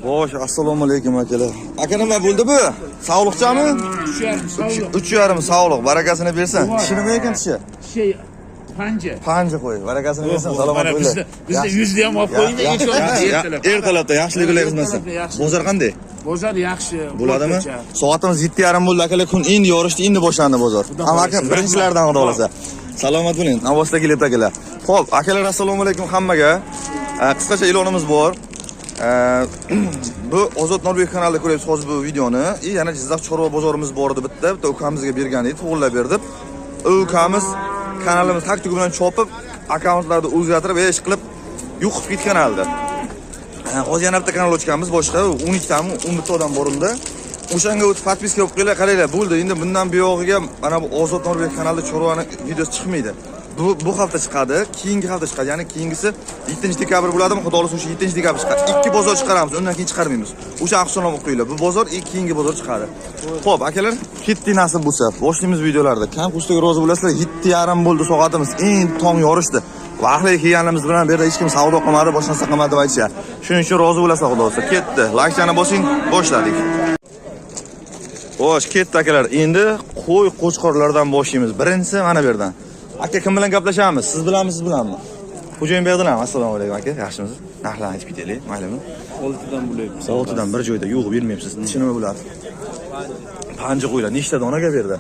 Xo'sh, assalomu alaykum akalar. Aka, nima bo'ldi bu? Sog'liqchami? 3,5 sog'liq. 3,5 sog'liq, barakasini bersin. Tishi nima ekan tishi? Şey, panja. Panja qo'y, barakasini bersin, salomat Mana bo'linglar. bizda 100 ham olib qo'ying, Ertalabda yaxshilik bilan xizmatsin. Yaxshi. Bozor qanday? Bozor yaxshi. Bo'ladimi? O'rtacha. Soatimiz 7:30 bo'ldi akalar, kun endi yorishdi, endi boshlandi bozor. Hamma aka birinchilardan xudo xolasa. Salomat bo'ling. Navosda kelyapti akalar. Xo'p, akalar, assalomu alaykum hammaga. Qisqacha e'lonimiz bor. Bu Ozod Norbek kanalida ko'ryapsiz hozir bu videoni. И yana Jizzax chorva bozorimiz bor edi bitta, bitta ukamizga bergan edi, to'g'rilab berdik. U ukamiz kanalimiz taktika bilan chopib, akkauntlarni o'zgartirib, ish qilib yo'q qilib ketgan kanalni. Hozir yana bitta kanal ochganmiz, boshqa 12 tami, 11 ta odam bor unda. O'shanga o'tib подписка bo'lib qo'yinglar, qaranglar, bo'ldi. Endi bundan buyog'iga mana bu Ozod Norbek kanalida chorvani videosi chiqmaydi. Bu hafta chiqadi, keyingi hafta chiqadi. Ya'ni keyingisi 7-dekabr bo'ladimi? Xudo xolasa o'sha 7-dekabr chiqadi. Ikki bozor chiqaramiz, undan keyin chiqarmaymiz. O'sha hisoblab qo'yinglar. Bu bozor и keyingi bozor chiqadi. Xo'p, akalar, ketdik nasib bo'lsa. Boshlaymiz videolarda. Kam kustaga rozi bo'lasizlar. 7:30 bo'ldi soatimiz. Endi tong yorishdi. Vaqtli kelganimiz bilan bu yerda hech kim savdo qilmadi, boshqa narsa qilmadi deb aytishyapti. Shuning uchun rozi bo'lasizlar xudo xolasa. Ketdi. Laykchani bosing, boshladik. Xo'sh, ketdi akalar. Endi qo'y qo'chqorlardan boshlaymiz. Birinchisi mana bu yerdan. Aka, kim bilan gaplashamiz? Siz bilanmi, siz bilanmi? Xo'jayin berdilar. Assalomu alaykum aka, yaxshimisiz? Narxlarni aytib ketaylik, maylimi? 6dan bo'lyapmiz. 6dan bir joyda yo'q bermayapsiz. Tishi nima bo'ladi? Panja qo'ylar. Nechta donaga berdi?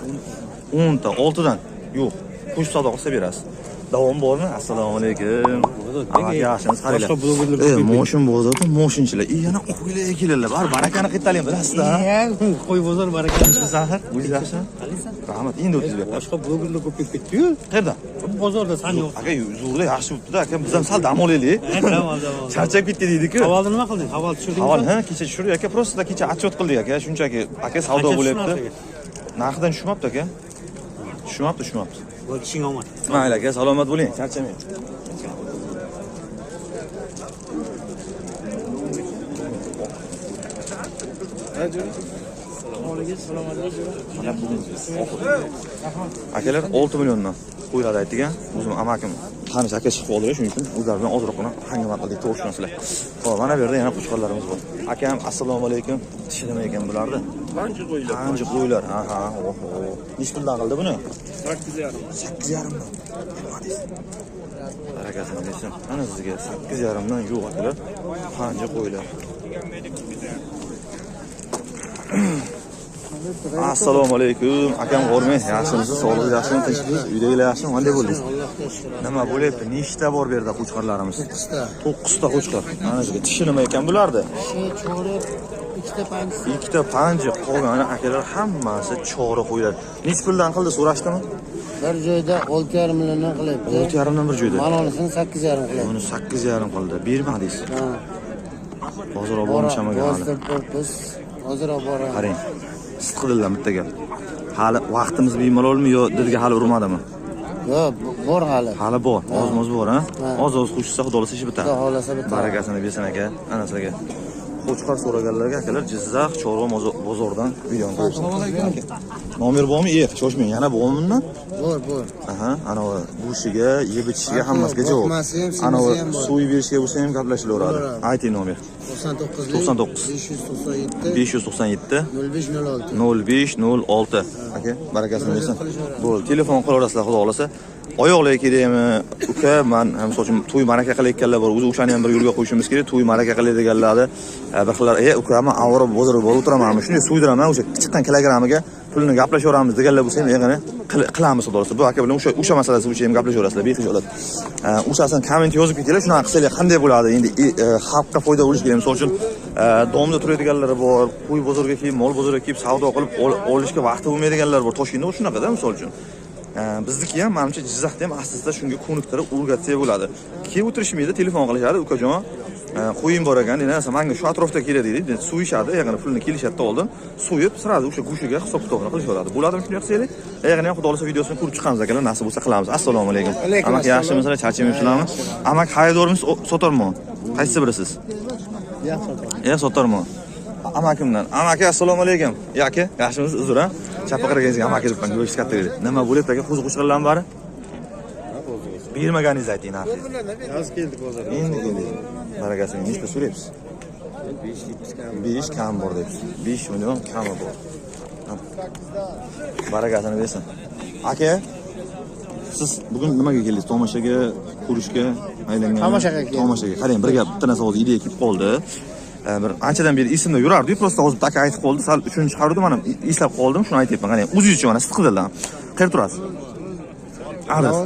10 ta, 6dan. Yo'q. Qo'shib savdo qilsa berasiz. Davom bormi? Assalomu alaykum. Aka, yaxshimisiz? Qaranglar. Boshqa blogerlar ko'payib Moshin bozorda moshinchilar. Yana qo'ylar keladilar. Bar barakani qaytaling, bilasizlar. Qo'y bozor baraka. Zahar, o'zingiz yaxshimi? Rahmat, endi o'tib berdi. Boshqa blogerlar ko'payib ketdi-yu. Qayerda? Bozorda san yo'q. Aka, zo'rda yaxshi bo'libdi-da, aka, biz ham sal dam olaylik. Dam ol, dam ol. Charchab ketdik deydi-ku. Havolni nima qilding? Havol tushirdingmi? Havol, ha, kecha tushirdik aka, просто kecha отчет qildik aka, shunchaki aka savdo Qancha bo'lyapti. tushmabdi Narxidan tushmabdi aka. Tushmabdi, tushmabdi. Voy, ishing omad. Mayli aka, salomat bo'ling, charchamang. Akalar 6 milliondan qo'yiladi aytgan. O'zim amakim tanish aka chiqib qoldilar, shuning uchun o'zlari bilan ozroqgina hangama qildik, to'g'ri tushunasizlar. Xo'p, mana bu yerda yana qo'chqorlarimiz bor. Akam, assalomu alaykum. Tishi nima ekan bularni? Panja qo'ylar. Qancha qo'ylar? Aha, oho. Nechi puldan qildi buni? 8,5. 8,5 dan. Nima deysiz? Barakasini bersin. Mana sizga 8,5 dan yo'q akalar. Qancha qo'ylar. Assalomu alaykum. Akam qo'rmang. Yaxshimisiz? Sog'lig'ingiz yaxshimi? Tinchmisiz? Uydagilar yaxshimi? Qanday bo'ldingiz? Nima bo'lyapti? Nechta bor bu yerda qo'chqorlarimiz? 9 ta. 9 ta qo'chqor. Mana sizga tishi nima ekan bulardi? Cho'ri, ikkita panjisi. Ikkita panja qolgani akalar hammasi chori qo'ylar. Nechi puldan qildi so'rashdimi? Bir joyda 6,5 milliondan qilyapti. 6,5 dan bir joyda. Malonisini 8,5 qilyapti. Buni 8,5 qildi. Bermadingiz. Ha. Hozir olib bormisham hali. Bostirib turibmiz. Hozir olib boraman. Qarang. Sidqi dildan bitta gap. Hali vaqtimiz bemalolmi yo dilga hali urmadimi? Yo'q, bor hali. Hali bor. Oz-moz bor, ha? Ha. Oz-oz qo'shsa xudo xolasa ishi bitadi. Xudo xolasa bitadi. Barakasini bersin aka. Ana sizlarga. Qo'chqor so'raganlarga akalar Jizzax chorva bozoridan videoni qo'yibsiz. Nomer bormi? Shoshmang. Yana bormi bundan? Bor, bor. Aha, anavi go'shiga, yeb ichishiga hammasiga javob. Boqmasi ham, semisi Anavi ham bor. so'yib berishga bo'lsa ham gaplashilaveradi. Bo'laveradi. Ayting nomer. 99 99 597 597 0506. 0506. Aka, barakasini bersin. Bo'ldi, telefon qilaverasizlar, xudo xolasa. Oyoqlar kerakmi? Uka, men misol uchun to'y ma'raka qilayotganlar bor. O'zi o'shani ham bir yo'lga qo'yishimiz kerak. To'y ma'raka qiladiganlarni bir xillar, uka, men avvalo bozorga borib o'tiramanmi? Shunday so'ydiraman, o'sha chiqqan kilogrammiga pulini gaplashaveramiz deganlar bo'lsa ham, yig'ini qilamiz xudo xolasa. Bu aka bilan o'sha masalasi bo'yicha ham gaplashaverasizlar, bexijolat. O'shasini komment yozib ketinglar, shunaqa qilsanglar qanday bo'ladi? Endi xalqqa foyda bo'lishi kerak. Misol uchun, domda turadiganlar bor, qo'y bozorga kelib, mol bozorga kelib savdo qilib olishga vaqti bo'lmaydiganlar bor. Toshkentda shunaqada misol uchun. Bizniki ham manimcha Jizzaxda ham aslida shunga ko'niktirib o'rgatsak bo'ladi. Kelib o'tirishmaydi, telefon qilishadi, ukajon, qo'yim bor ekan, deydi, narsa menga shu atrofda kerak deydi, so'yishadi, ya'ni pulini kelishadi oldin, so'yib, sразу o'sha go'shiga hisob-kitobini qilishaveradi. Bo'ladimi shunday qilsanglar? Ya'ni ham xudo xolasa videosini ko'rib chiqamiz akalar, nasib bo'lsa qilamiz. Assalomu alaykum. Amak yaxshimisizlar, charchamayapsizlarmi? Amak xaridormisiz, sotarmi? Qaysi birisiz? Ya sotarmi? Amakimdan. Amaki assalomu alaykum. Ya aka, yaxshimisiz? Uzr ha. Chappa qaraganingizga amaki debman, yo'lish katta edi. Nima bo'lyapti aka? Qo'zi qo'chqorlarmi bari? Bermaganingizni ayting narxingizni. Hozir keldik bozorga. Endi keldik. Barakasini nechta so'rayapsiz? 5 kam bor deyapsiz. 5 million kami bor. Barakasini bersin. Aka, siz bugun nimaga keldingiz? Tomoshaga, ko'rishga, aylangan. Tomoshaga keldim. Tomoshaga. Qarang, bir gap, bitta narsa hozir ideya kelib qoldi. Bir anchadan beri esimda yurardi-yu, просто hozir bitta aka aytib qoldi, sal uchini chiqardi, mana eslab qoldim, shuni aytyapman. Qarang, o'zingiz mana sidqi dildan. Qayerda turasiz? Adres.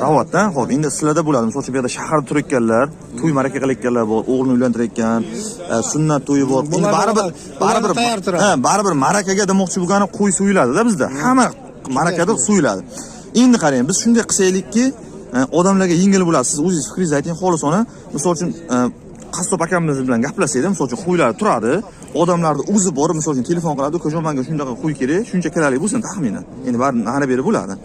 Ravatda. Xo'p, endi sizlarda bo'ladi. Misol uchun bu yerda shaharda turayotganlar, to'y ma'raka qilayotganlar bor, o'g'lini uylantirayotgan, sunnat to'yi bor. Endi baribir tayyor turadi. Ha, baribir ma'rakaga demoqchi bo'lgani qo'y so'yiladi-da bizda. Hamma ma'rakada so'yiladi. Endi qarang, biz shunday qilsaylikki, odamlarga yengil bo'ladi. Siz o'zingiz fikringizni ayting, xolos ona. Misol uchun, qassob akamiz bilan gaplashsak, misol uchun qo'ylar turadi, odamlarni o'zi borib, misol uchun telefon qiladi, ukajon menga shunaqa qo'y kerak, shuncha kiralik bo'lsin taxminan. Endi bari nari beri bo'ladi.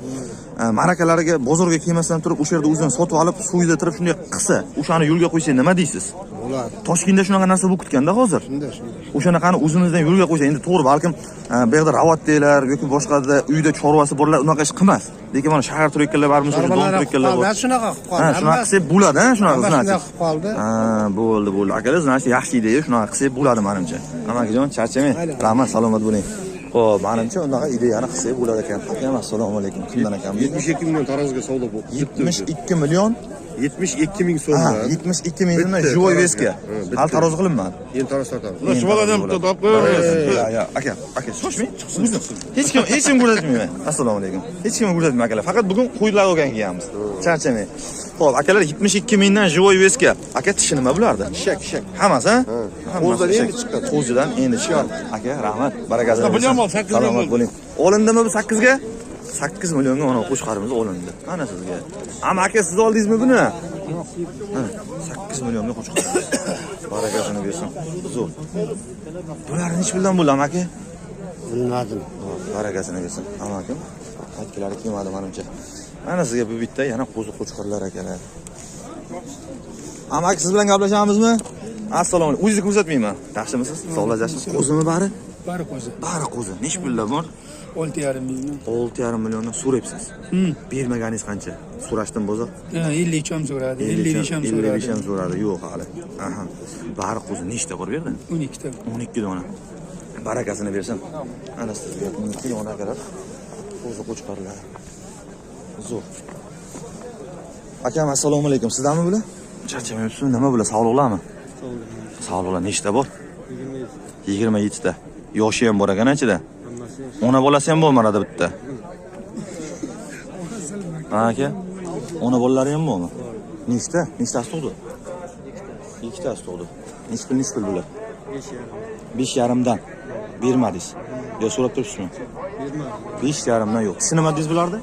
Ma'rakalarga bozorga kelmasdan turib o'sha yerda o'zidan sotib olib so'ydirib shunday qilsa, o'shani yo'lga qo'ysa nima deysiz? Bo'ladi. Toshkentda shunaqa narsa bo'lib ketganda hozir. Shunday, shunday. O'shanaqani o'zimizdan yo'lga qo'ysa, endi to'g'ri balkim bu yerda Ravatdagilar yoki boshqada uyda chorvasi borlar unaqa ish qilmas. Lekin mana shahar turayotganlar bor, misol uchun dom turayotganlar bor. Shunaqa qilib qoldi. Ha, shunaqa qilsak bo'ladi, ha, shunaqa Hammasi значит. shunaqa qilib qoldi. Ha, bo'ldi, bo'ldi. Akalar, значит, yaxshi ideya, shunaqa qilsak bo'ladi menimcha. Amakijon, charchamang. Rahmat, salomat bo'ling. Xo'p, menimcha unaqa ideyani qilsak bo'lar ekan. Akam, assalomu alaykum. Kimdan akam? 72 million tarozga savdo bo'ldi. 72 million. 72 ming Ha, so'mdan. 72 mingdan Bitta живой tarozga. вес ga. Ha, bitta. Hali tarozi qilinmadi. Endi taroz tortamiz. Shu boladan bitta topib qo'yaverasiz. Ya, ya, aka, aka, shoshmang, chiqsin. Hech kim ko'rsatmayman. Assalomu alaykum. Hech kim ko'rsatmayman akalar. Faqat bugun qo'ylar olgan kelganmiz. Charchamang. Xo'p, akalar 72 mingdan живой вес ga. Aka, tishi nima bulardi? Shak, shak. Hammasi, ha? Hammasi Qo'zidan shak. endi chiqqan. Qo'zidan endi chiqqan. Aka, rahmat. Barakasini Buni ham bersin. ol, 8 million Salomat bo'ldi. bo'ling. Olindimi bu 8 ga? 8 millionga mana qo'chqorimiz olindi. Mana sizga. Amma aka, siz oldingizmi buni? Mana 8 millionga qo'chqor. Barakasini bersin. Zo'r. Bular necha puldan bo'ldi aka? Bilmadim. Barakasini bersin. Amakim aytgilari kelmadi menimcha. Mana sizga bu bitta yana qo'zi qo'chqorlar akalar. Amaki, siz bilan gaplashamizmi? Assalomu alaykum. O'zingizni ko'rsatmayman. Yaxshimisiz? Sog'lar yaxshimisiz? Qo'zimi bari? Bari qo'zi. Bari qo'zi. Necha puldan bor? 6,5 million. 6,5 milliondan so'rayapsiz. Bermaganingiz qancha? So'rashdim bozor. Ha, 53 ham so'radi, 55 ham so'radi. 55 ham so'radi. Yo'q hali. Aha. Bari qo'zi nechta bor bu yerda? 12 ta. 12 dona. Barakasini bersin. Ana sizga 12 dona akalar. Qo'zi qo'chqorlar. Zo'r. Akam, assalomu alaykum. Sizdanmi bular? Charchamayapsizmi? Nima bular? Sog'liqlarmi? Sog'liqlar nechta bor? 27 ta. Yoshi ham bor ekan ichida. Ona bolasi ham bor marada bitta. Ha aka? Ona bolalari ham bormi? Nechta? Nechtasi tug'di? Ikkitasi tug'di. Nechi pul, nechi pul bular? 5,5 dan bermadingiz. Yo so'rab turibsizmi? 5,5 dan yo'q. Tishi nima dedingiz bularni?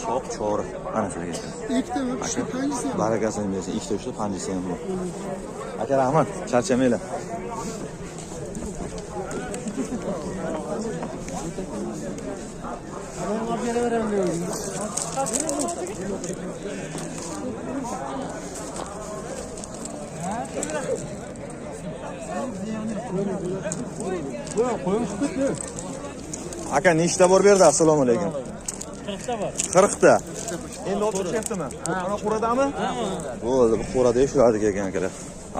Shoq chori. Mana sizlarga. Ikkita uchta panjisi. Barakasini bersin. Ikkita uchta panjisi ham bor. Aka, rahmat. Charchamanglar. Aka, nechta bor berdi? Assalomu alaykum. 40 ta bor. 40 ta. Endi olib chiqyaptimi? Ana qo'radami? Bo'ldi, bu qo'rada shularniki ekan akalar.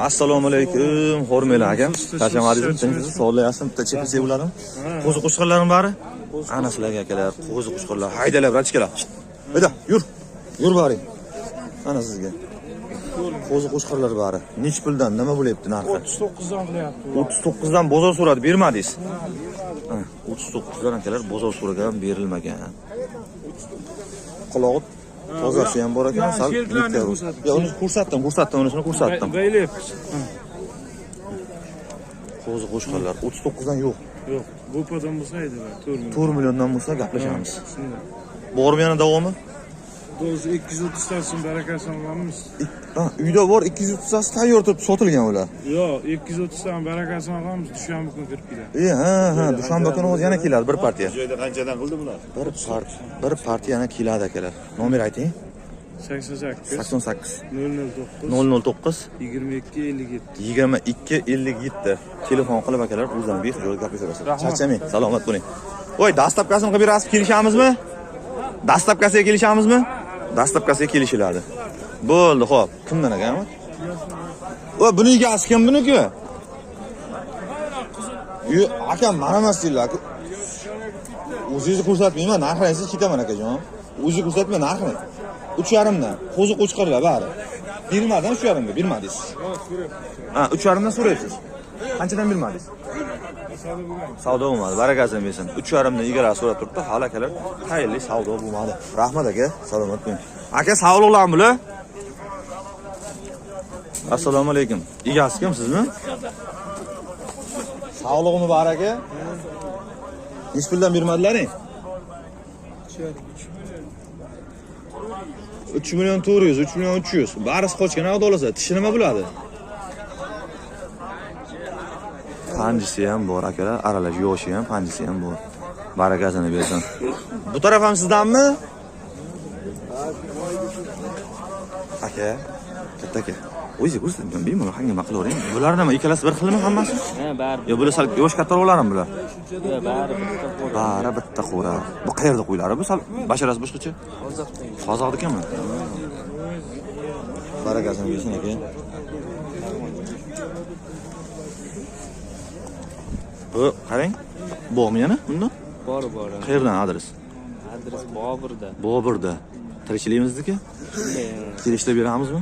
Assalomu alaykum, hormanglar akam. Charchamadingizmi? Tinchmisiz? Sog'lik yaxshimi? Bitta chekilsak bo'ladimi? Qo'zi qo'chqorlarim bari? Ana sizlarga akalar, qo'zi qo'chqorlar. Haydalar, brachkalar. Hayda, yur. Yur boring. Ana sizga. Qo'zi qo'chqorlar bari. Nech puldan, nima bo'lyapti narxi? 39 dan qilyapti. 39 dan bozor so'radi, bermadingiz. Ha, 39 dan akalar bozor so'ragan, berilmagan. Qulog'i tozasi ham bor ekan, sal Sheriklarni bitta. ko'rsatib. Yo, uni ko'rsatdim, unisini ko'rsatdim. Baylayapmiz. Qo'zi qo'chqorlar 39 dan yo'q. Yo'q, bo'padan bo'lsa edi 4 million. 4 milliondan bo'lsa gaplashamiz. Shunday. Bormi yana davomi? Do'z 230 tasini barakasini olamiz. Ha, uyda bor 230 tasi tayyor turib sotilgan ular. Yo'q, 230 tan barakasini olamiz, dushanba kuni kirib keladi. Ha, ha, dushanba kuni o'zi yana keladi bir partiya. Joyda qanchadan qildi bular? Bir partiya yana keladi akalar. Nomer ayting. 88 88 009 009 22 57. 22 57. Telefon qilib akalar o'zlari behuda gaplashaverasizlar. Charchamang, salomat bo'ling. Voy, dastavkasini qilib berasiz, kelishamizmi? Dastavkasiga kelishamizmi? Dastavkasiga kelishiladi. Bo'ldi, xo'p. Kimdan ekan? O, buni egasi kim buniki? Yo'q, akam mana emas deylar. O'zingizni ko'rsatmayman, narxini aytsangiz ketaman akajon. O'zingizni ko'rsatmay narxini. 3,5 dan qo'zi qo'chqorlar bari. Bermadim 3,5 ga, bermadingiz. Ha, 3,5 dan so'rayapsiz. Qanchadan bermadingiz? Savdo bo'lmadi, barakasini bersin. 3,5 dan egalari so'rab turibdi, hali akalar xayrli savdo bo'lmadi. Rahmat aka, salomat bo'ling. Aka, sog'liqlarmi bular? Assalomu alaykum. Egasi kim sizmi? Sog'lig'i muborak aka. Necha puldan bermadilaring? 3 million 400, 3 million 300. Barisi qochgan, xudo xolasa. Tishi nima bo'ladi? Panjisi ham bor akalar, aralash yoshi ham, panjisi ham bor. Barakasini bersin. Bu taraf ham sizdanmi? Aka, katta aka. O'zi ko'rsatgan, bemalol hangama qilavering. Bular nima, ikkalasi bir xilmi hammasi? Ha, bari. Yo, bular sal yosh kattaroqlarmi bular? Yo'q, bari bitta qo'ra. Bari bitta qo'ra. Bu qayerda qo'ylari? Bu sal basharasi boshqacha? Qozoqda. Qozoqnikimi? Barakasini bersin aka. Bu qarang, bormi yana bunda? Bor, bor. Qayerdan adres? Adres Boburda. Boburda. Tirikchiligimizniki? Kelishtirib beramizmi?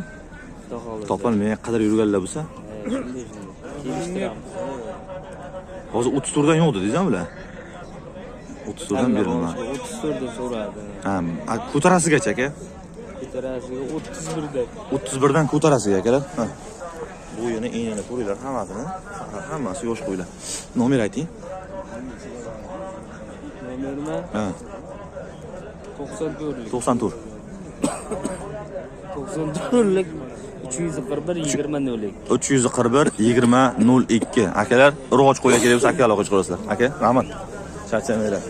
Topolmay qadar yurganlar bo'lsa? Shunday. Kelishtiramiz. Hozir 34 dan yo'q dedingiz-a bular? 34 dan berilmadi. 34 dan so'radi. Ha, ko'tarasigacha aka? Ko'tarasiga 31 dan. 31 dan ko'tarasiga akalar. Ha. Bo'yini, enini ko'ringlar hammasini. Hammasi yosh qo'ylar. Nomer ayting. Nomermi? Ha. 94. 94. 94 341 20 02. 341 20 02. Akalar, urg'och qo'ylar kerak bo'lsa aka aloqa chiqarasizlar. Aka, rahmat. Charchamanglar.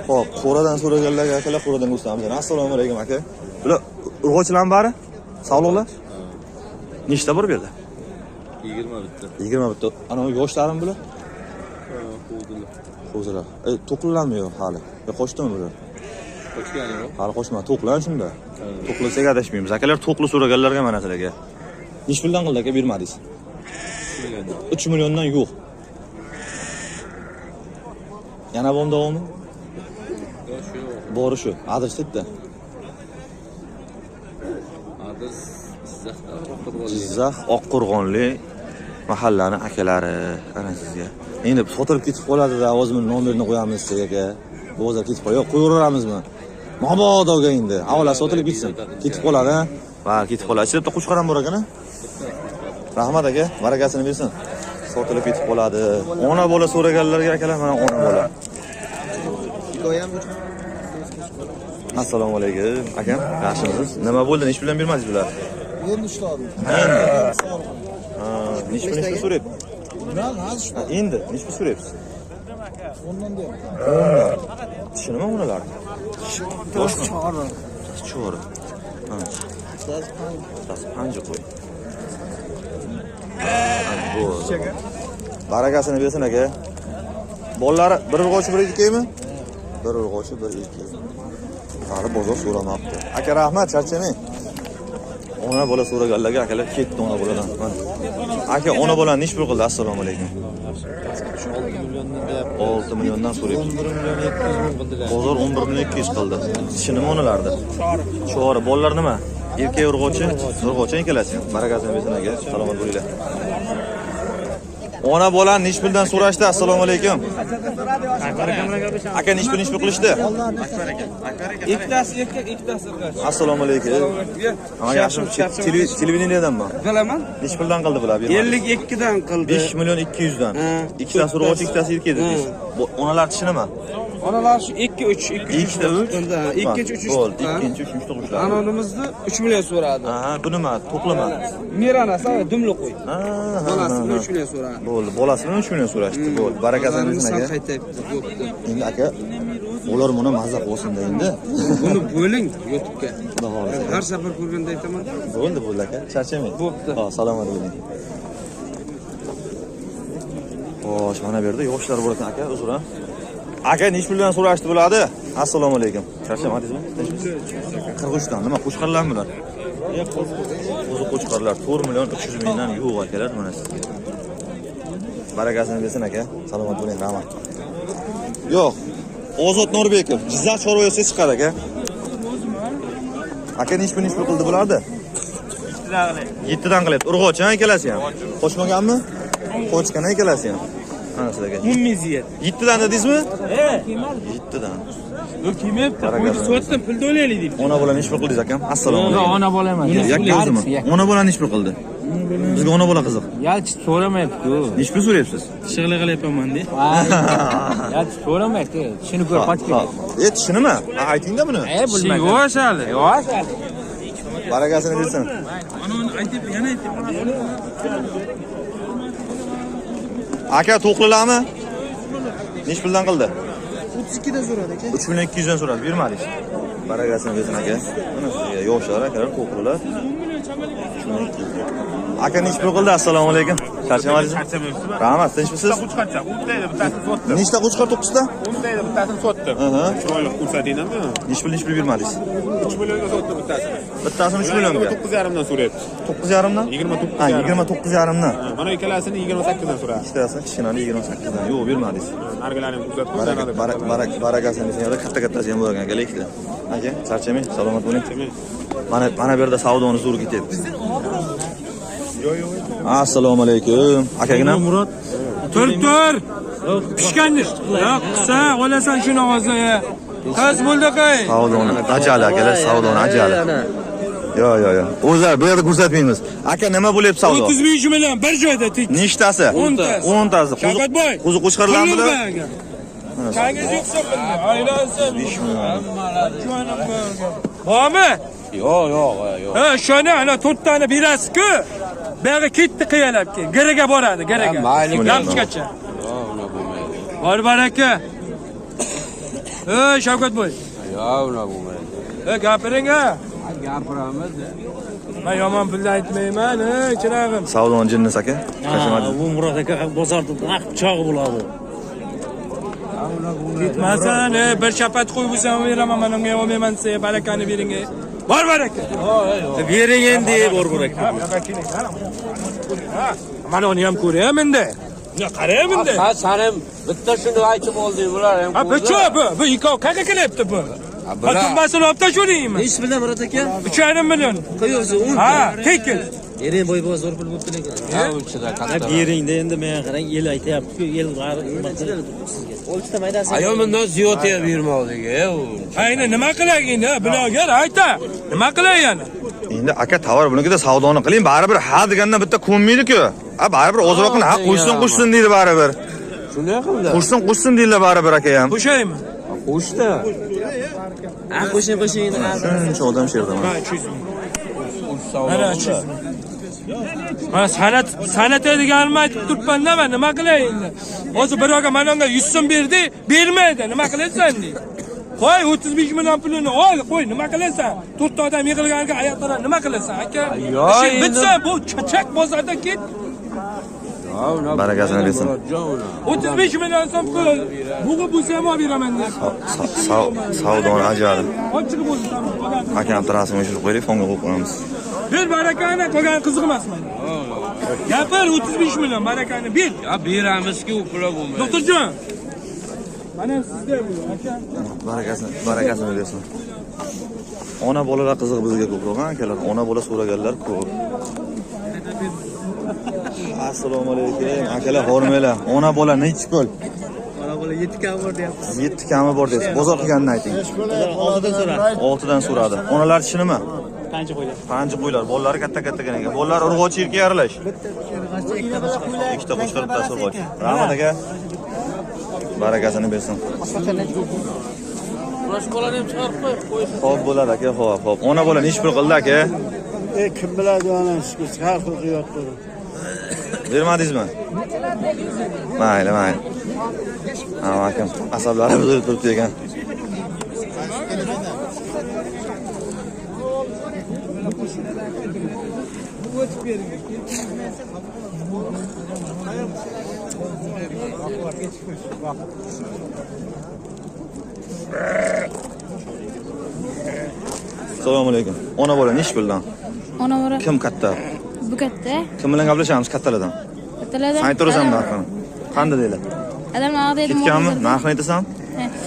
Xo'p, qo'radan so'raganlarga akalar qo'radan ko'rsatamiz. Assalomu alaykum aka. Bular urg'ochilarmi bari? Sog'liqlar? Nechta bor bu yerda? 21 ta. 21 ta. Ana yoshlarim bular? Ha, qo'zilar. Qo'zilar. To'qlilarmi yo'q hali? Yo qochdimi bular? Qochgani yo'q. Hali qochmadi. To'qlar shunda. To'qlasak adashmaymiz. Akalar to'qli so'raganlarga mana sizlarga. Necha puldan qildi aka bermadingiz? 3 milliondan yo'q. Yana bormi davomi? Yo'q, shu yo'q. Bori shu. Adres bitta. Adres Jizzaxda Oqqo'rg'onli. Jizzax Oqqo'rg'onli mahallani akalari ana sizga. Endi sotilib ketib qoladi-da, o'zimiz nomerini qo'yamiz desak aka. Bozor ketib qoladi. Yo'q, qo'yaveramizmi? Mabodoga endi. Avvalo sotilib ketsin. Ketib qoladi, ha? Va ketib qoladi. Ichida bitta qo'chqor ham bor ekan-a? Rahmat aka, barakasini bersin. Sotilib ketib qoladi. Ona bola so'raganlarga akalar mana ona bola. Assalomu alaykum akam, yaxshimisiz? Nima bo'ldi? Necha puldan bermadingiz bular? Endi ishladim. Endi. Ha, necha pul so'rayapsiz? Endi necha pul so'rayapsiz? 10dan deyapti. 10dan. Tishi nima unalar? Yoshmi? Chori. Ha. Bittasi panja qo'y. Barakasini bersin aka. Bolalari bir urg'ochi bir erkakmi? Bir urg'ochi bir erkak. Hali bozor so'ramabdi. Aka rahmat, charchamang. Ona bola so'raganlarga akalar ketdi ona boladan. Mana. Aka ona bolani necha pul qildi? Assalomu alaykum. 6 milliondan so'rayapti. 11 million 700 ming qildilar. Bozor 11 million 200 qildi. Tishi nima onalardi? Chori. Bolalar nima? Erkak urg'ochi, urg'ochi ikkalasi. Barakasini bersin aka. Salomat bo'linglar. Ona bolani necha puldan so'rashdi? Assalomu alaykum. Aka necha pul qilishdi? Ikkitasi erkak, ikkitasi urg'och. Assalomu alaykum. Ha, yaxshimi? Televideniyadanmi? Bilaman. Necha puldan qildi bular? 52 dan qildi. 5 million 200 dan. Ikkitasi urg'ochi, ikkitasi erkak dedingiz. Bu onalar tishi nima? Onalar shu 2 3 2 2 3 2 3 3 Bo'ldi, 2 3 tug'ishlar. Anonimizni 3 million so'radi. Ha, bu nima? To'qlama. Meranasi dumli qo'y. Ha, Bolasi bilan 3 million so'radi. Bo'ldi, bolasi bilan 3 million so'rashdi. Bo'ldi, barakasini bersin aka. Qaytayapti, bo'pti. Endi aka, ular buni mazza qilsin-da endi. Buni bo'ling YouTube'ga. Xudo xolasa. Har safar ko'rganda aytaman. Bo'ldi, bo'ldi aka, charchamang. Bo'pti. Ha, salomat bo'ling. Xo'sh, mana bu yerda yoshlar bor ekan aka, uzr ha. Aka, nechi puldan so'rashdi bo'ladi? Assalomu alaykum. Charchamadingizmi? 43 dan. Nima, qo'chqorlarmi bular? Qo'zi qo'chqorlar 4 million 300 mingdan yo'q akalar mana sizga. Barakasini bersin aka. Salomat bo'ling, rahmat. Yo'q. Ozod Norbekov, Jizzax chorva yo'lsa chiqadi aka. Aka nechi pul qildi bulardi? 7 dan qilyapti. Urg'ochi ha ikkalasi ham. Qochmaganmi? Qochgan ikkalasi ham. Ana sizlarga. 10 7 dan dedingizmi? He. 7 dan. Yo'q, kelmayapti. Qo'yni sotdim, pul to'laylik deydi. Ona bola nechi pul qildingiz akam? Assalomu alaykum. Ona bola emas. Yakka o'zimi? Ona bola nechi pul qildi? Bizga ona bola qiziq. Yalchi so'ramayapti-ku. Nechi pul so'rayapsiz? Shig'li qilyapman de. Yalchi so'ramayapti. Tishini ko'r, qochib ketadi. Tishinimi? Ayting-da buni. Bilmadim. Yosh hali. Yosh hali. Barakasini bersin. Mana uni aytib, yana aytib. Aka, to'qlilarmi? Nechi puldan qildi? 32 dan so'radi aka. 3200 dan so'radi, bermadingiz. Barakasini bersin aka. Mana sizga yoshlar akalar, to'qlilar. Aka nechi pul qildi? Assalomu alaykum. Charchamadingizmi? Charchamayapsizmi? Rahmat, tinchmisiz? Qo'chqorcha, o'ntaydi, bittasini sotdim. Nechta qo'chqor 9 ta? O'ntaydi, bittasini sotdim. Chiroyli ko'rsatingmi? Nechi pul bermadingiz? 3 millionga sotdim bittasini. Bittasini 3 millionga. 9,5 dan so'rayapti. 9,5 dan? 29,5. Ha, 29,5 dan. Mana ikkalasini 28 dan so'radi. Ikkitasini kichkinani 28 dan. Yo'q, bermadingiz. Nargilarni ham kuzatib Barakasini bersin. Katta-kattasi ham bo'lar ekan, akalar ikkita. Aka, charchamang, salomat bo'ling. Mana bu yerda savdoni zo'r ketyapti. Assalomu alaykum. Akagina Murod. Tur. Pishgandir. Yo'q, qilsa olasan shuni hozir. Qiz bo'ldi qo'y. Savdoni ajali akalar, savdoni ajali. Yo. O'zlar bu yerda ko'rsatmaymiz. Aka, nima bo'lyapti savdo? 35 million bir joyda tik. Nechtasi? 10tasi. 10tasi. Shavkatboy. Qo'zi qo'chqorlarmi bular? Changiz yo'qsa aylansin. 5 million. Bormi? Yo'q. Ha, shuni ana 4 tani berasiz-ku. Buyog'i ketdi qiyalab keyin. Giriga boradi, giriga. Mayli. Lamchgacha. Yo'q, unaqa bo'lmaydi. Bor baraka. Ey, Shavkatboy. Yo'q, unaqa bo'lmaydi. Ey, gapiring ha. Gapiramiz. Men yomon pulni aytmayman, ey, chirog'im. Savdoni jinnisi aka. Charchamadingiz. Bu Murod aka bozorda naq pichog'i bo'ladi. Ketmasan, ey, bir shapat qo'yib bo'lsam beraman, men unga olmayman desa, barakani bering. Ey. Bor baraka. Bering endi, bor baraka. Ha, mana uni ham ko'rayam endi. Buni qarayam endi. Ha, sen ham bitta shuni aytib olding, bular ham. Ha, bu chu, bu ikkov qayerga kelyapti bu? Ha, tumbasini olib tashlaymi? Nechi puldan Murod aka? 3,5 million. Qo'yapsiz 10. Ha, tekin. Bering boy bozor pul bo'libdi lekin. Ha, uchida katta. Beringda endi menga qarang, el aytayapti-ku, el sizga. Oltita maydasi. Ayol bundan ziyod ham bermoqdiki, u. Ha, endi nima qilay endi, bloger ayta. Nima qilay yana? Endi aka, tovar bunikida savdoni qiling, baribir ha degandan bitta ko'nmaydi-ku. Ha, baribir ozroqini ha qo'shsin deydi baribir. Shunday qildi. Qo'shsin deydilar baribir aka ham. Qo'shaymi? Qo'shdi. Ha, qo'shing. Shuncha odam shu yerda mana. Ha, 300 ming. Mana 300 ming. Mana san'at deganimni aytib turibman-da, men nima qilay endi? Hozir birovga mana unga 100 so'm berdi, bermaydi. Nima qilasan deydi. Qo'y 35 million pulini ol, qo'y, nima qilasan? 4 ta odam yig'ilganiga oyoqlari nima qilasan, aka? Ishing bitsa, bu chachak bozorda ket. Barakasini bersin. 35 million so'm pul. Bug'i bo'lsa ham olib beraman deb. Savdoni ajali. Olib chiqib o'zi tamom. Akam rasmini o'chirib qo'yaylik, fonga qo'yib qo'yamiz. Ber barakani, qolgani qiziq emas menga. Gapir 35 million barakani ber. Ya beramizki, u pula bo'lmaydi. Doktorjon. Mana sizga bu aka. Barakasini bersin. Ona bolalar qiziq bizga ko'proq, akalar. Ona bola so'raganlar ko'p. Assalomu alaykum. Akalar, hormanglar. Ona bola nechi pul? Ona bola 7 kami bor deyapsiz. 7 kami bor deyapsiz. Bozor qilganini ayting. 6dan so'radi. 6dan so'radi. Onalar tishi nima? Panji qo'ylar. Panji qo'ylar. Bolalari katta-kattagina ekan. Bolalar urg'ochi erkak aralash. Ikkita qo'chqor, bittasi urg'ochi. Rahmat aka. Barakasini bersin. Bosh bolani ham chiqarib qo'y. Xo'p bo'ladi aka, xo'p. Ona bola nechi pul qildi aka? Kim biladi ona shu har xil qiyotdi. Bermadingizmi? Mayli. Ha, akam asablari buzilib turibdi ekan. Assalomu alaykum. Ona bola nechi puldan? Ona bola. Kim katta? Bu katta. Kim bilan gaplashamiz kattalardan? Kattalardan. Sen aytaverasan narxini. Qanday deylar? Adam naqd dedim. Ketganmi? Narxini aytasan?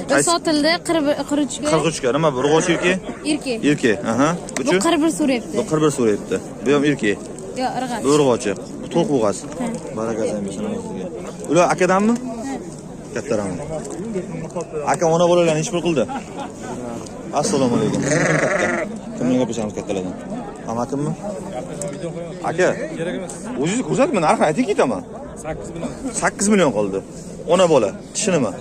Bu sotildi 43 ga. 43 ga. Nima bu? Urg'ochi erkak? Erkak. Erkak. Aha. Bu 41 so'rayapti. Bu 41 so'rayapti. Bu ham erkak. Yo'q, irg'ach. Bu urg'ochi. Bu to'q bo'g'az. Barakasini bersin sizga. Ular akadanmi? Kattaranmi? Aka ona bolalar nechi pul qildi? Assalomu alaykum. Kim katta? Kim bilan gaplashamiz kattalardan? Amakimmi? Aka, o'zingiz ko'rsatma, narxini aytib ketaman. 8 million. 8 million qoldi. Ona bola, tishi nima?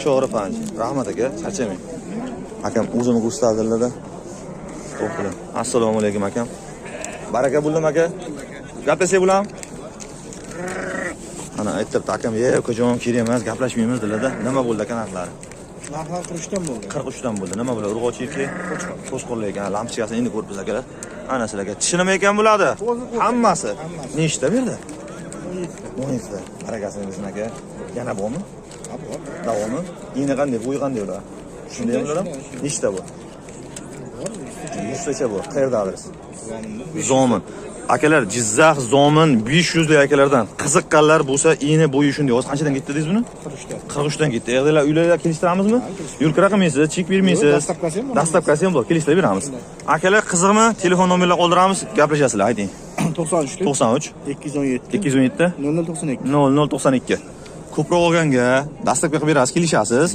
4-5. Rahmat aka, charchamang. Akam o'zini ko'rsatdilar-da. To'g'ri. Assalomu alaykum akam. Baraka bo'ldim aka. Gaplashsak bo'ladimi? Ana aytibdi akam, "Ey, ukajon, kerak emas, gaplashmaymiz" dedilar-da. Nima bo'ldi aka narxlari? Narxlar 43 dan bo'ldi. 43 dan bo'ldi. Nima bo'ladi? Urg'ochi erkak, qo'chqorlar ekan. Lampochkasini endi ko'ribmiz akalar. Ana sizlarga tishi nima ekan bo'ladi? Hammasi. Nechta berdi? 17 ta. Barakasini bersin aka. Yana bormi? Bor. Davomi? Endi qanday, bo'yi qanday ular? Shunday ular ham? Nechta bu? 100 tacha bu. Qayerda adres? Zomin. Akalar, Jizzax Zomin 500 lik akalardan qiziqqanlar bo'lsa, eni bo'yi shunday. Hozir qanchadan ketdi dedingiz buni? 43 dan. 43 dan ketdi. Endi uylarga kelishtiramizmi? Yo'l kira qilmaysiz, chek bermaysiz. Dastavkasi ham bor. Dastavkasi ham bor, kelishtirib beramiz. Akalar qiziqmi? Telefon nomerlarini qoldiramiz, gaplashasizlar, ayting. 93 93 217 217 0092 0092. Ko'proq olganga dastavka qilib berasiz, kelishasiz.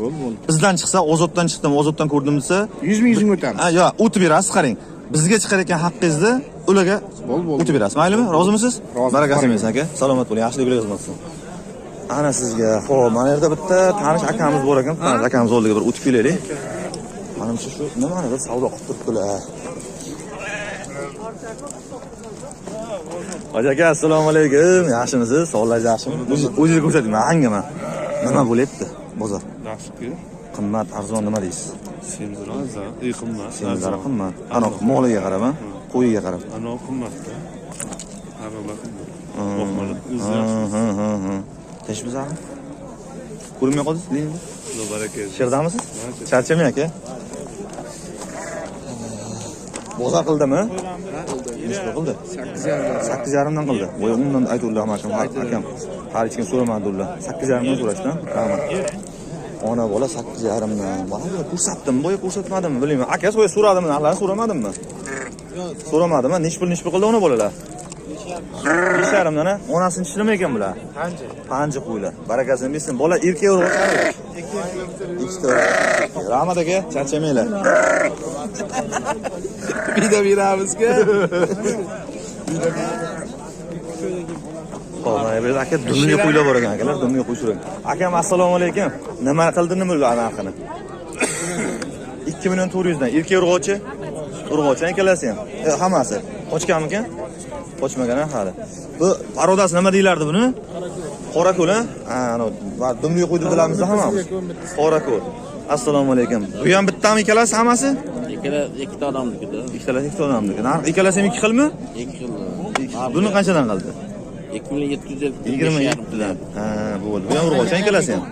Bizdan chiqsa, Ozoddan chiqdim, Ozoddan ko'rdim desa, 100 ming 100 ming o'tamiz. Ha, yo'q, o'tib berasiz, qarang. Bizga chiqar ekan haqqingizni ularga o'tib berasiz. Maylimi? Rozimisiz? Barakasini bersin aka. Salomat bo'ling, yaxshilik bilan xizmat qilsin. Ana sizga. Xo'p, mana yerda bitta tanish akamiz bor ekan. Tanish akamiz oldiga bir o'tib kelaylik. Manimcha shu nimanidir savdo qilib turibdilar. Hoji aka, assalomu alaykum. Yaxshimisiz? Sog'ligingiz yaxshimi? O'zingiz ko'rsating, hangaman. Nima bo'lyapti bozor? Yaxshi-ku. Qimmat, arzon nima deysiz? Semizlar arzon, qimmat. Semizlari qimmat. Ana moliga qarab, qo'yiga qarab. Ana qimmat-da. Araba qimmat. Boqmalar o'zi yaxshi. Tinchmisizmi? Ko'rinmay qoldingiz, deymi? Xudo baraka bersin. Sherdamisiz? Charchamang aka. Bozor qildimi? Necha qildi? 8,5 dan qildi. Voy, undan aytuvdilar akam, akam. Hali hech kim so'ramadi ular. 8,5 dan so'rashdi, rahmat. Ona bola 8,5 dan. Mana ko'rsatdim, boya ko'rsatmadimmi, bilmayman. Akasi boya so'radimi, narxlarni so'ramadimmi? So'ramadimi? Necha pul qildi ona bolalar? 5,5 dan, onasini tishi nima ekan bular? Panji. Panji qo'ylar. Barakasini bersin. Bola erkak urg'ochi. Ikkita. Rahmat aka, charchamanglar. Bida beramizku. Xo'p, mana bu yerda aka dumga qo'ylar bor ekan, akalar, dumga qo'y so'rang. Akam, assalomu alaykum. Nima qildi, nima ular narxini? 2 million 400 dan. Erkak urg'ochi? Urg'ochi ikkalasi ham. Hammasi. Qochganmikan? Qochmagan hali. Bu parodasi nima deyilardi buni? Qorako'l, ha? Ha, ana dumga qo'ydi bilamizda hammamiz. Qorako'l. Assalomu alaykum. Bu ham bittami ikkalasi hammasi? Ikkita odamniki-da. Ikkalasi ikkita odamniki. Narx ikkalasi ham ikki xilmi? Ikki xil. Buni qanchadan qildi? 2750. 27 dan. Ha, bo'ldi. Bu ham urg'ochi, ikkalasi ham.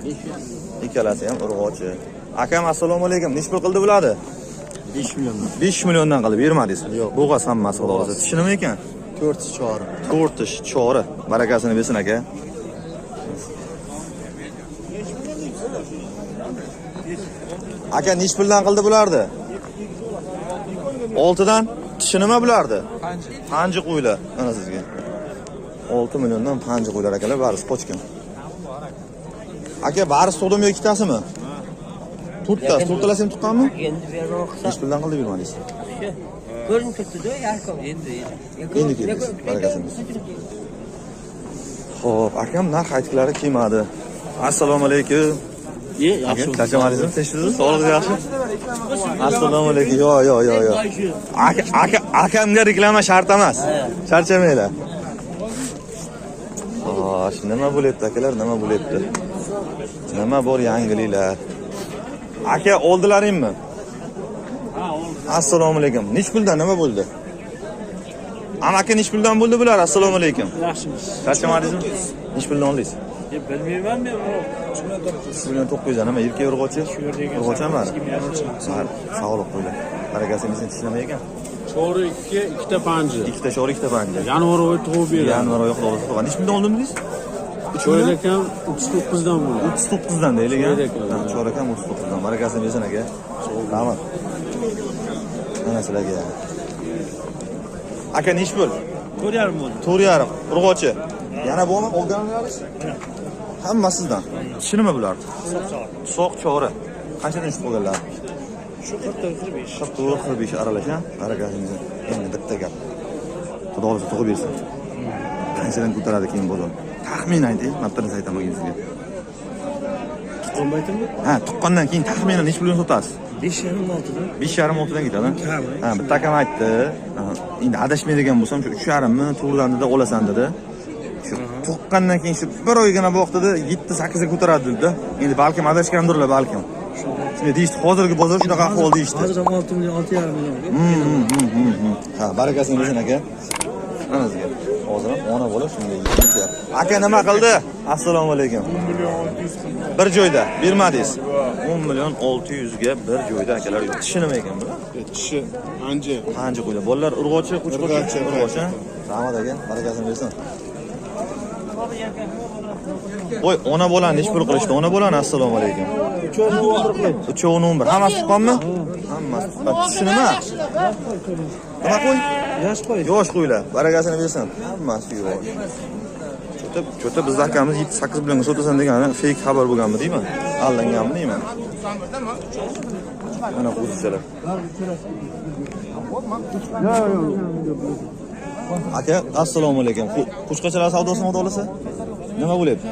Ikkalasi ham urg'ochi. Akam, assalomu alaykum. Necha pul qildi bularni? 5 milliondan. 5 milliondan qilib bermadingiz. Yo'q. Bo'g'az hammasi xudo xohlasa. Tishi nima ekan? 4 tish chori. 4 tish chori. Barakasini bersin aka. Aka necha puldan qildi bularni? 6 dan. Tishi nima bulardi? Panji. Panji qo'ylar. Mana sizga. 6 milliondan panji qo'ylar akalar, barisi qochgan. Aka, barisi tug'dimi yo ikkitasimi? To'rttasi, to'rttalasi ham tuqqanmi? Endi bermoqchi. Necha puldan qildi bermadingiz? Ko'rinib turibdi-da, yarkom. Endi. Endi keldingiz. Barakasini bersin. Xo'p, akam narx aytgilari kelmadi. Assalomu alaykum. Yaxshi. Charchamadingizmi? Tinchmisiz? Sog'lig'ingiz yaxshi? Assalomu alaykum. Yo, yo, yo, yo. Aka, akamga reklama shart emas. Charchamanglar. Xo'sh, nima bo'lyapti akalar, nima bo'lyapti? Nima bor yangiliklar? Aka, oldilaringmi? Ha, oldim. Assalomu alaykum. Nech puldan nima bo'ldi? Amaki nechi puldan bo'ldi bular? Assalomu alaykum. Yaxshimiz. Charchamadingizmi? Nechi puldan oldingiz? Bilmayman men. 3 million 900 nima erkak urg'ochi? Urg'ochi ham bor. Sog'liq qo'ylar. Barakasini bersin, tishlama ekan. Cho'ri 2, ikkita panji. Ikkita sho'ri, ikkita panja. Yanvar oyi tug'ib beradi. Yanvar oyi xudo xohlasa. Nechi puldan oldim dedingiz? 3 million Cho'rak ham 39 dan bo'ldi. 39 dan deylik, ha? Cho'rak ham. Cho'rak ham 39 dan. Barakasini bersin aka. Rahmat. Mana sizlarga. Aka nechi pul? 4,5 bo'ldi. 4,5. Urg'ochi. Yana bormi olganlaringiz? Hammasi sizdan. Tishi nima bular? Soq chori. Qanchadan tushib qolganlar? Shu 44 45. 44 45 aralash, ha? Barakasini. Endi bitta gap. Xudo xohlasa tug'ib bersin. Qanchadan ko'taradi keyin bozor? Taxmin ayting, man bitta narsa aytaman sizga. Tuqqan paytimmi? Ha, tuqqandan keyin taxminan necha puldan sotasiz? 5,5 6dan. 5,5 6dan ketadi. Ha, bitta akam aytdi. Endi adashmaydigan bo'lsam, shu 3,5 mi 4dan dedi, olasan dedi. Shu tuqqandan keyin shu bir oygina boq dedi, 7-8 ga ko'taradi dedi. Endi balkim adashgandirlar, balkim. Shunday deyishdi, hozirgi bozor shunaqa ahvol deyishdi. Hozir ham 6 million, 6,5 million. Ha, barakasini bersin aka. Mana sizga. Hozir ham ona bola shunday yetyapti. Aka nima qildi? Assalomu alaykum. Bir joyda bermadingiz. 10 million 600 ga bir joyda akalar yo'q. Tishi nima ekan bular? Tishi anji. Anji qo'ylar. Bolalar urg'ochi, qo'chqochi, urg'ochi. Rahmat aka, barakasini bersin. Voy, ona bolani nechi pul qilishdi? Ona bolani assalomu alaykum. 3.11. Hammasi tuqqanmi? Hammasi tuqqan. Tishi nima? Nima qo'y? Yosh qo'y. Yosh qo'ylar. Barakasini bersin. Hammasi yosh. Cho'ta bizning akamiz 7-8 millionga sotasan degani fake xabar bo'lganmi deyman. Aldanganmi deyman. Mana qo'zichalar. Aka, assalomu alaykum. Qo'chqochalar savdosini xudo xolasa? Nima bo'lyapti?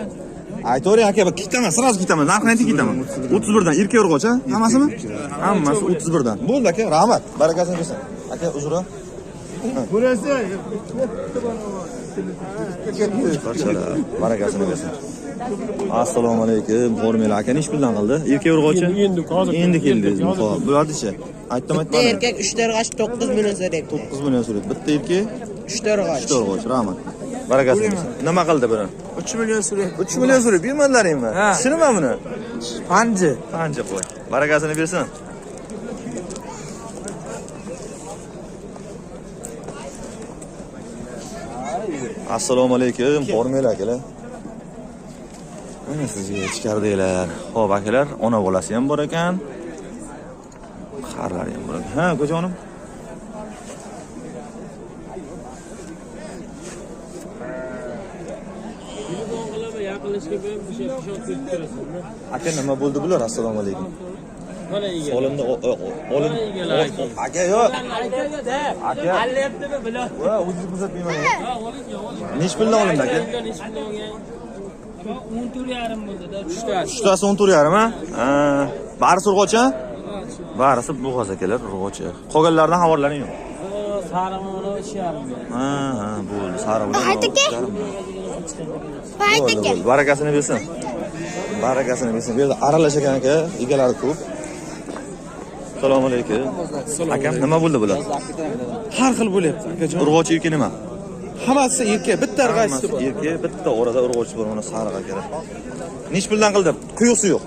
Aytavering aka, ketaman, sразу ketaman. Narxini ayting ketaman. 31 dan erkak urg'och, hammasimi? Hammasi 31 dan. Bo'ldi aka, rahmat. Barakasini bersin. Aka, uzr. Burası. Qo'chqochalar, barakasini bersin. Assalomu alaykum. Hormel aka nechi puldan qildi? Erkak urg'ochi? Endi hozir endi keldingiz. Xo'p, bularnichi? Aytdim, Bitta aytmadim. erkak 3 targ'ach 9 million so'rayapti. 9 million so'raydi. Bitta erkak 3 targ'ach. 3 targ'och, rahmat. Barakasini bersin. Nima qildi buni? 3 million so'rayapti. 3 million so'raydi. Bermadilaringmi? Tishi nima buni? Panji. Panja qo'y. Barakasini bersin. Assalomu alaykum, hormel akalar. Mana sizga ichkaridaglar. Xo'p, akalar, ona bolasi ham bor ekan. Qarlari ham bor ekan. Ha, ukajonim. Aka nima bo'ldi bular? Assalomu alaykum. Mana ega. Olimni olim aka yo'q. Aka Allayaptimi bular? Va o'zingiz ko'rsatmayman. Nechi puldan olindi aka? 14,5 bo'ldi-da, uchtasi. Uchtasi 14,5 ha? Ha, barisi urg'ochi? Barisi bo'g'oz akalar, urg'ochi. Qolganlaridan xabarlaring yo'q. Sarig'i 3,5. Ha, ha, bo'ldi. Sariq bilan. Aka. Bo'ldi, bo'ldi. Barakasini bersin. Barakasini bersin. Bu yerda aralash ekan aka, egalari ko'p. Assalomu alaykum. Akam, nima bo'ldi bular? Har xil bo'lyapti akajon. Urg'ochi erkak nima? Hammasi erkak, bitta urg'ochisi bor. Erkak, bitta orada urg'ochi bor, mana sariq akalar. Nechi puldan qildi? Quyuqsi yo'q.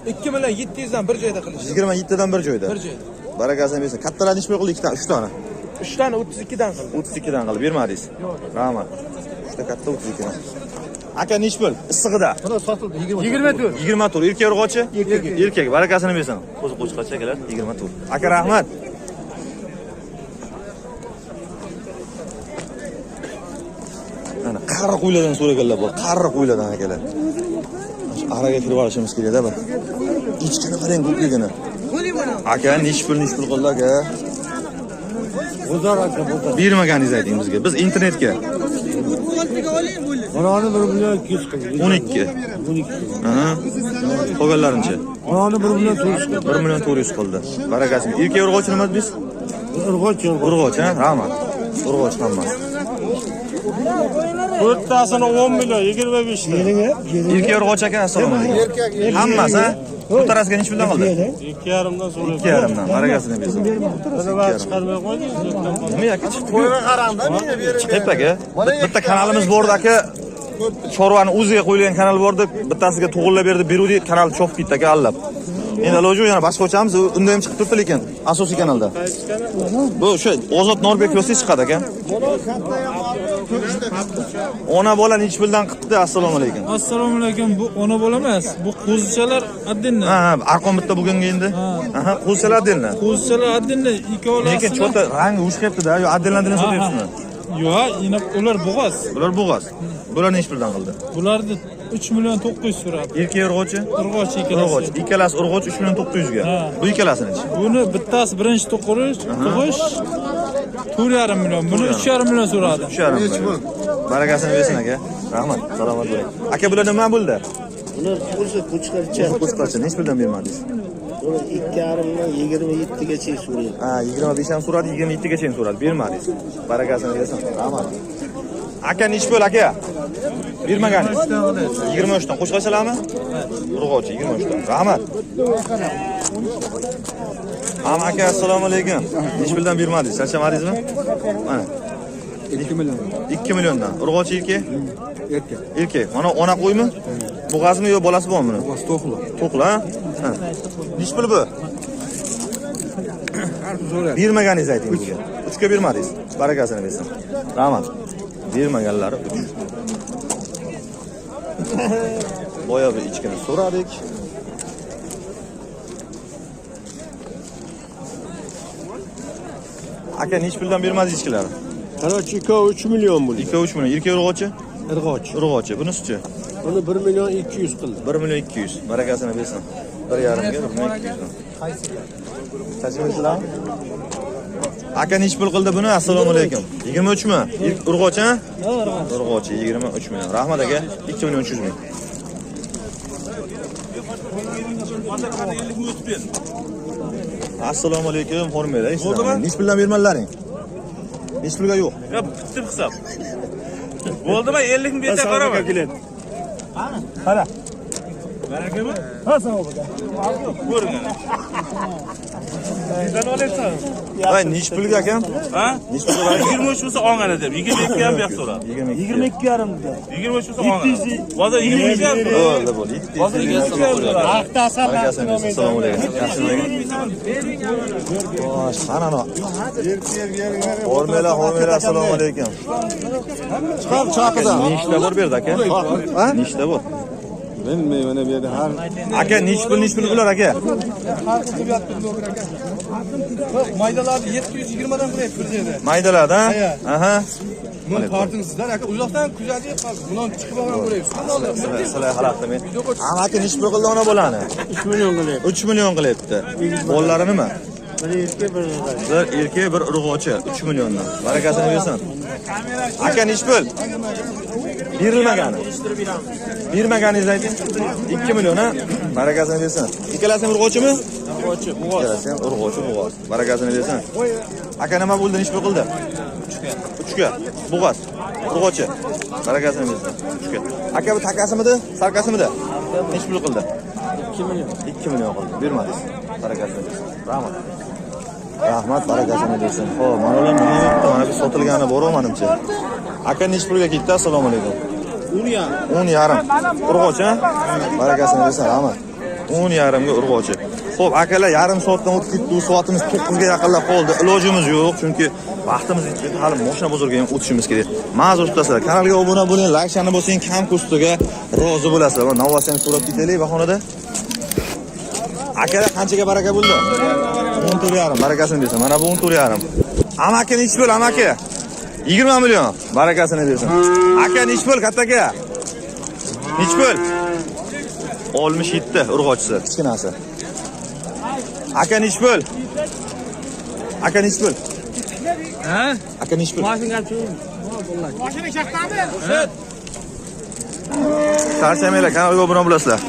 2 million 700 dan bir joyda qilishdi. 27 dan bir joyda. Bir joyda. Barakasini bersin. Kattalar nechi pul qildi? 2 ta, 3 tona. 3 tani 32 dan qildi. 32 dan qilib bermadingiz. Rahmat. 3 ta katta 32 dan. Aka nechi pul? Issig'ida. Buni sotildi 24. 24. Erkak urg'ochi? Erkak. Erkak. Barakasini bersin. Qo'zi qo'chqochi akalar 24. Aka rahmat. Mana qari qo'ylardan so'raganlar bor. Qari qo'ylardan akalar. Shu araga kirib olishimiz kerak-da bir. Ichkini qarang ko'pligini. Aka nechi pul qildi aka? Bozor aka, bozor. Bermaganingizni ayting bizga. Biz internetga. Onani 1 million 200 qildi. 12. 12. Aha. Qolganlarinchi? Onani 1 million 400 qildi. 1 million 400 qildi. Barakasini. Erkak urg'ochi nima dedingiz? Urg'och, Urg'och, ha? Rahmat. Urg'och hammasi. To'rttasini 10 million 25 ta. Erkak urg'och aka, assalomu alaykum. Hammasi, ha? To'rtarasiga nechi puldan qildi? 2,5dan so'rayapti. 2,5dan. Barakasini bersin. Chiqarmay qo'ydingiz. Nima aka chiqdi? Chiqyapti aka. Bitta kanalimiz bor aka. Chorvani o'ziga qo'yilgan kanal bordi, bittasiga to'g'irlab berdi, beruvdi, kanal chopib ketdi aka allab. Endi iloji yo'q, yana boshqa ochamiz, unda ham chiqib turibdi lekin asosiy kanalda. Bu o'sha Ozod Norbek yozsa chiqadi aka. Ona bola nechi puldan qilibdi? Assalomu alaykum. Assalomu alaykum. Bu ona bola emas, bu qo'zichalar отдельно. Ha, ha, arqon bitta bugunga endi. Aha, qo'zichalar отдельно. Qo'zichalar отдельно, ikkovlasini. Lekin cho'ta rangi o'xshayapti-da, yo отдельно sotyapsizmi? Yo'q, ular bo'g'oz. Bular bo'g'oz. Bular nechi puldan qildi? Bularni 3 million 900 so'radi. Erkak urg'ochi? Urg'ochi ikkalasi. Urg'och. Ikkalasi urg'och 3 million 900 ga. Bu ikkalasiниchi? Buni bittasi birinchi tug'ish 4,5 million. Buni 3,5 million so'radi. 3,5 million. Barakasini bersin aka. Rahmat, salomat bo'ling. Aka, bular nima bo'ldi? Bular qo'zi qo'chqorcha. Qo'chqorcha nechi puldan bermadingiz? Buni 2,5dan 27 gacha so'raydi. Ha, 25 ham so'radi, 27 gacha ham so'radi. Bermadingiz. Barakasini bersin. Rahmat. Aka, nechi pul aka? Bermaganingiz. 23 dan qo'shqachalarmi? Urg'ochi 23 dan. Rahmat. Am aka, assalomu alaykum. Nechi puldan bermadingiz? Charchamadingizmi? Mana. 2 million. 2 milliondan. Urg'ochi erkak? Erkak. Erkak. Mana ona qo'ymi? Bo'g'azmi yo bolasi bormi buni? Bo'g'az to'qli. To'qli, ha? Nechi pul bu? Bermaganingiz ayting bizga. 3 ga bermadingiz. Barakasini bersin. Rahmat. Bermaganlari 3. Boya bir ichkini so'radik. Aka, nechi puldan bermadingiz ichkilarni? Qarachi 2-3 million bo'ldi. 2-3 million. Erkak urg'ochi? Irg'och. Urg'ochi. Bunisichi? Buni 1 million 200 qildi. 1 million 200. Barakasini bersin. 1,5 ga 1 million 200. Qaysi? Aka, nechi pul qildi buni? Assalomu alaykum. 23 mi? Urg'ochi, ha? Urg'ochi 23 million. Rahmat aka. 2 million 300 ming. Assalomu alaykum, hormanglar. Nechi puldan bermadilaring? Nechi pulga yo'q? Ya bitti hisob. Bo'ldimi? 50 ming bersa qaraman. Qani? Qara. Barakami? Ha, savob aka. Ko'ring ana. Bizdan olyapsan. Voy, nechi pulga akam? Ha? Nechi pulga barak? 23 bo'lsa olg'ana deb. 22 ham yo'q so'radi. 22,5 dedi. 23 bo'lsa olg'ana. Bozor 22 ham so'radi. Bo'ldi, bo'ldi. Bozor 22 ham so'radi. Barakasini bersin. Assalomu alaykum. Yaxshimi? Xo'sh, qani ana. Hormanglar, hormanglar. Assalomu alaykum. Chiqar chaqidan. Nechta bor bu yerda aka? Nechta bor? Bilmayman, mana bu yerda har Aka, nechi pul bular aka? Maydalarni 720 dan qilyapti bir joyda. Maydalarda, ha? Aha. Buni tortingizlar aka, uzoqdan kuzatib qoldi. Bundan chiqib olgan bo'laysiz. Sizlar xalaqtimi? Aka, nechi pul qildi ona bolani? 3 million qilyapti. 3 million qilyapti. Bolalari nima? Bir erkak, bir urg'och. Bir erkak, bir urg'ochi 3 milliondan. Barakasini bersin. Aka, nechi pul? Berilmagani. Bermaganingizni ayting. 2 million, ha? Barakasini bersin. Ikkalasi ham urg'ochimi? Urg'ochi, bo'g'oz. Ikkalasi ham urg'ochi, bo'g'oz. Barakasini bersin. Aka, nima bo'ldi? Nechi pul qildi? 3 ga. Bo'g'oz. Urg'ochi. Barakasini bersin. 3 ga. Aka, bu takasimidi? Sarkasimidi? Nechi pul qildi? 2 million. 2 million qildi. Bermadingiz. Barakasini bersin. Rahmat. Rahmat, barakasini bersin. Xo'p, mana ular nima yo'qdi? Mana bu sotilgani bor-ku menimcha. Aka, nechi pulga ketdi? Assalomu alaykum. 10,5. Urg'ochi, ha? Barakasini bersin, rahmat. 10,5 ga urg'ochi. Xo'p, akalar, yarim soatdan o'tib ketdi. Soatimiz 9 ga yaqinlab qoldi. Ilojimiz yo'q, chunki vaqtimiz yetmadi. Hali mashina bozorga ham o'tishimiz kerak. Ma'zur tutasizlar. Kanalga obuna bo'ling, like-shani bosing, kam ko'stuga rozi bo'lasizlar. Mana navvasi ham so'rab ketaylik bahonada. Akalar, qanchaga baraka bo'ldi? 14,5. Barakasini bersin. Mana bu 14,5. Amaki nechi pul, amaki? 20 million. Barakasini bersin. Aka, nechi pul, katta aka? Nechi pul? 67 urg'ochisi, kichkinasi. Aka, nechi pul? Aka, nechi pul? Ha? Aka, nechi pul? Mashinaga tushing. Charchamanglar, kanalga obuna bo'lasizlar.